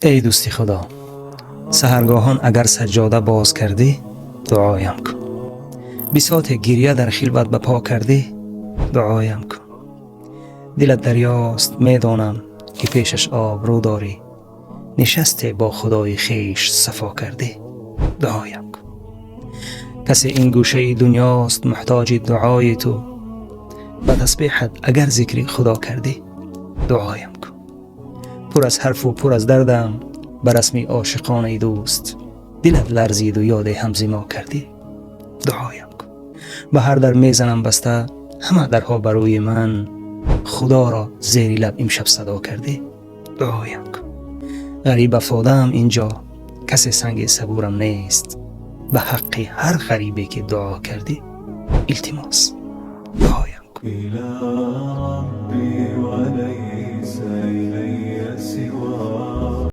Эй дӯсти Худо, саҳаргоҳон агар саҷҷода боз кардӣ, дуоям кун. Бисоте гирья дар хилват ба по кардӣ, дуоям кун. Дилат дарёст, медонам, ки пешаш обрӯ дорӣ. Нишасте бо Худои хеш сафо кардӣ, дуоям кун. Касе ин гӯшаи дунёст муҳтоҷи дуои ту. Ба тасбеҳат агар зикри Худо кардӣ, дуоям кун. Пур аз ҳарфу пур аз дардам ба расми ошиқонаи дӯст. Дилат ларзиду ёде ҳам зи мо кардӣ, дуоям кун. Ба ҳар дар мезанам баста, ҳама дарҳо ба рӯи ман. Худоро зери лаб имшаб садо кардӣ, дуоям кун. Ғариб афтодаам инҷо, касе санги сабурам нест. Ба ҳаққи ҳар ғарибе ки дуо кардӣ, илтимос, дуоям кун. إلى ربي وليس إلي سواه.